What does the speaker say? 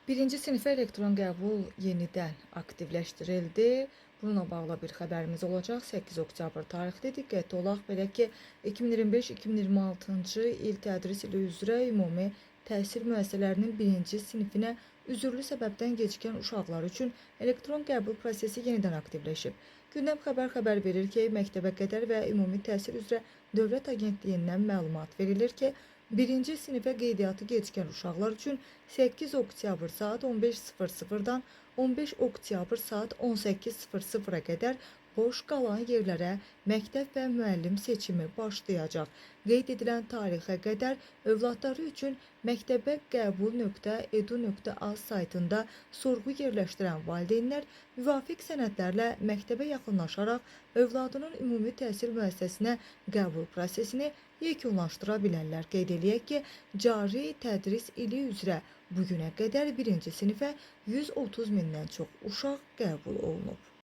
Birinci sinifə elektron qəbul yenidən aktivləşdirildi. Bununla bağlı bir xəbərimiz olacaq. 8 oktyabr tarixli, diqqətli olaq. Belə ki, 2025-2026-cı il tədris ili üzrə ümumi təhsil müəssisələrinin birinci sinifinə üzürlü səbəbdən gecikən uşaqlar üçün elektron qəbul prosesi yenidən aktivləşib. Gündəm xəbər xəbər verir ki, məktəbə qədər və ümumi təhsil üzrə Dövlət Agentliyindən məlumat verilir ki, birinci sinifə qeydiyyatı gecikən uşaqlar üçün 8 oktyabr saat 15:00-dan 15 oktyabr saat 18:00-a qədər boş qalan yerlərə məktəb və müəllim seçimi başlayacaq. Qeyd edilən tarixə qədər övladları üçün məktəbə qəbul.edu.az saytında sorğu yerləşdirən valideynlər müvafiq sənədlərlə məktəbə yaxınlaşaraq övladının ümumi təhsil müəssisəsinə qəbul prosesini yekunlaşdıra bilərlər. Qeyd eləyək ki, cari tədris ili üzrə bu günə qədər birinci sinifə 130 mindən çox uşaq qəbul olunub.